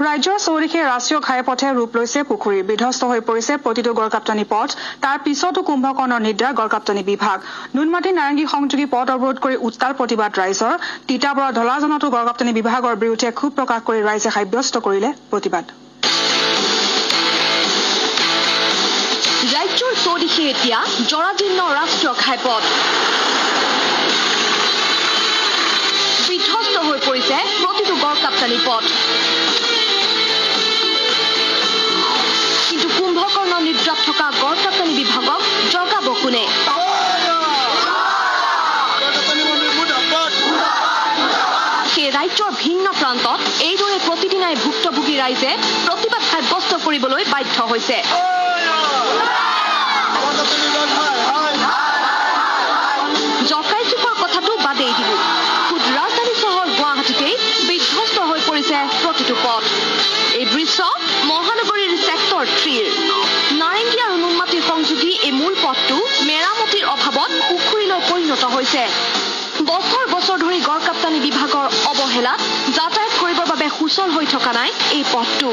ৰাজ্যৰ চৌদিশে ৰাষ্ট্ৰীয় ঘাইপথে ৰূপ লৈছে পুখুৰী। বিধ্বস্ত হৈ পৰিছে প্ৰতিটো গড়কাপ্তানি পথ। তাৰ পিছতো কুম্ভকৰ্ণৰ নিদ্ৰা গড়কাপ্তানি বিভাগ। নুনমাটি নাৰেংগী সংযোগী পথ অৱৰোধ কৰি উত্তাল প্ৰতিবাদ ৰাইজৰ। তিতাবৰৰ ধলাজানতো গড়কাপ্তানি বিভাগৰ বিৰুদ্ধে ক্ষোভ প্ৰকাশ কৰি ৰাইজে সাব্যস্ত কৰিলে প্ৰতিবাদ। ৰাজ্যৰ চৌদিশে এতিয়া জৰাজীৰ্ণ ৰাষ্ট্ৰীয় ঘাইপথ। বিধ্বস্ত হৈ পৰিছে প্ৰতিটো গড়কাপ্তানি পথ। কিন্তু কুম্ভকৰ্ণ নিদ্ৰাত থকা গড়কাপ্তানি বিভাগক জগাব কোনে? সেই ৰাজ্যৰ ভিন্ন প্ৰান্তত এইদৰে প্ৰতিদিনাই ভুক্তভোগী ৰাইজে প্ৰতিবাদ সাব্যস্ত কৰিবলৈ বাধ্য হৈছে। জকাই চুকৰ কথাটো বাদেই দিলো, খুদ ৰাজধানী চহৰ গুৱাহাটীতেই বিধ্বস্ত হৈ পৰিছে প্ৰতিটো পথ। এই দৃশ্য মহানগৰীৰ ছেক্টৰ 3ৰ। নাৰেংগী আৰু নুনমাটিৰ সংযোগী এই মূল পথটো মেৰামতিৰ অভাৱত পুখুৰীলৈ পৰিণত হৈছে। বছৰ বছৰ ধৰি গড়কাপ্তানি বিভাগৰ অৱহেলাত যাতায়াত কৰিবৰ বাবে সুচল হৈ থকা নাই এই পথটো।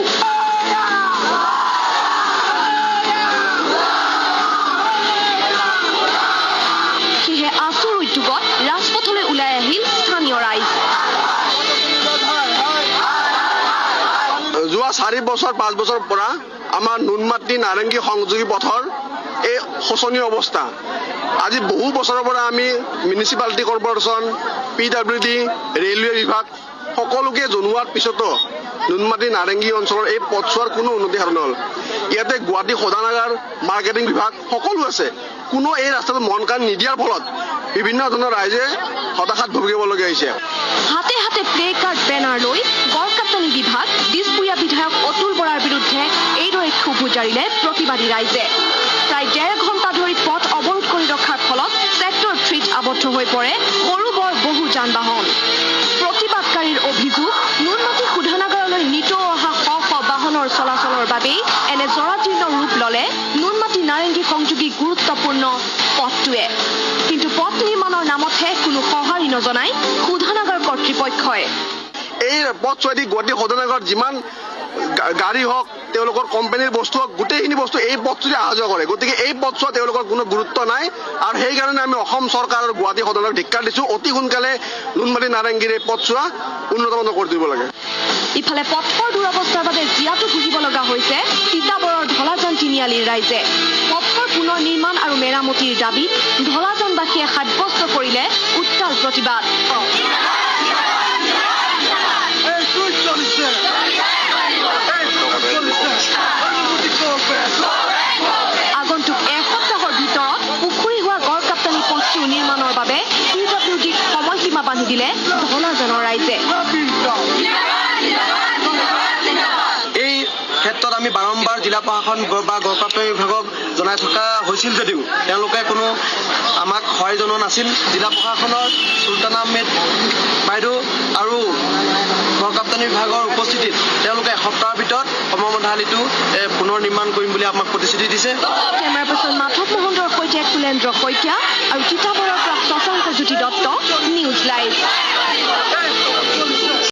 সেয়েহে আছুৰ উদ্যোগত ৰাজপথলৈ ওলাই আহিল স্থানীয় ৰাইজ। যোৱা 4 বছৰ 5 বছৰৰ পৰা আমাৰ নুনমাটি নাৰেংগী সংযোগী পথৰ এই শোচনীয় অৱস্থা। আজি বহু বছৰৰ পৰা আমি মিউনিচিপালিটি কৰ্পৰেশ্যন, PWD, railway বিভাগ সকলোকে জনোৱাৰ পিছতো নুনমাটি নাৰেংগী অঞ্চলৰ এই পথছোৱাৰ কোনো উন্নতি সাধন নহ'ল। ইয়াতে গুৱাহাটী শোধনাগাৰ, মাৰ্কেটিং বিভাগ সকলো আছে, কোনো এই ৰাস্তাটো মন কাণ নিদিয়াৰ ফলত বিভিন্ন ধৰণৰ ৰাইজে হতাশাত ভুগিবলগীয়া হৈছে। হাতে হাতে প্লে কাৰ্ড বেনাৰ লৈ গড়কাপ্তানি বিভাগ দিছপুৰীয়া বিধায়ক অতুল বৰাৰ বিৰুদ্ধে এইদৰে ক্ষোভ উজাৰিলে প্ৰতিবাদী ৰাইজে। প্ৰায় 1.5 ঘণ্টা ধৰি পথ অৱৰোধ কৰি ৰখাৰ ফলত ছেক্টৰ 3ত আবদ্ধ হৈ পৰে সৰু বৰ বহু যান বাহন। প্ৰতিবাদকাৰীৰ অভিযোগ, নুনমাটি শোধনাগাৰলৈ নিতৌ অহা শ শ বাহনৰ চলাচলৰ বাবেই এনে জৰাজীৰ্ণ ৰূপ ললে নুনমাটি নাৰেংগী সংযোগী গুৰুত্বপূৰ্ণ পথটোৱে। কিন্তু পথ নিৰ্মাণৰ নামতহে কোনো সঁহাৰি নজনাই শোধনাগাৰ কৰ্তৃপক্ষই। এই পথছোৱাদি গুৱাহাটী শোধনাগাৰত যিমান গাড়ী হওক, তেওঁলোকৰ কোম্পানীৰ বস্তু হওক, গোটেইখিনি বস্তু এই পথটোৰে অহা যোৱা কৰে। গতিকে এই পথছোৱা তেওঁলোকৰ কোনো গুৰুত্ব নাই আৰু সেইকাৰণে আমি অসম চৰকাৰ আৰু গুৱাহাটী সদনক ধিক্কাৰ দিছোঁ। অতি সোনকালে নুনমাটি নাৰেংগীৰ এই পথছোৱা উন্নত মানৰ কৰি দিব লাগে। ইফালে পথৰ দুৰৱস্থাৰ বাবে জীয়াতু ভুগিব লগা হৈছে তিতাবৰৰ ধলাজান তিনিআলিৰ ৰাইজে। পথৰ পুনৰ নিৰ্মাণ আৰু মেৰামতিৰ দাবীত ধলাজানবাসীয়ে সাব্যস্ত কৰিলে উত্তাল প্ৰতিবাদ। আগন্তুক এসপ্তাহৰ ভিতৰত পুখুৰী হোৱা গড়কাপ্তানি পথটো নিৰ্মাণৰ বাবে PWDক সময়সীমা বান্ধি দিলে ধলাজানৰ ৰাইজে। এই ক্ষেত্ৰত আমি বাৰম্বাৰ জিলা প্ৰশাসন বা গড়কাপ্তানি বিভাগক জনাই থকা হৈছিল যদিও তেওঁলোকে কোনো আমাক সহায় জনোৱা নাছিল। জিলা প্ৰশাসনৰ চুলতান আহমেদ বাইদেউ আৰু গড়কাপ্তানি বিভাগৰ উপস্থিতিত তেওঁলোকে এসপ্তাহৰ ভিতৰত কৰ্মমন্ধালিটো পুনৰ নিৰ্মাণ কৰিম বুলি আমাক প্ৰতিশ্ৰুতি দিছে। কেমেৰা পাৰ্চন মাধৱ মহন্তৰ সৈতে কুলেন্দ্ৰ শইকীয়া আৰু তিতাবৰৰ পৰা শশাংক জ্যোতি দত্ত, নিউজ লাইভ।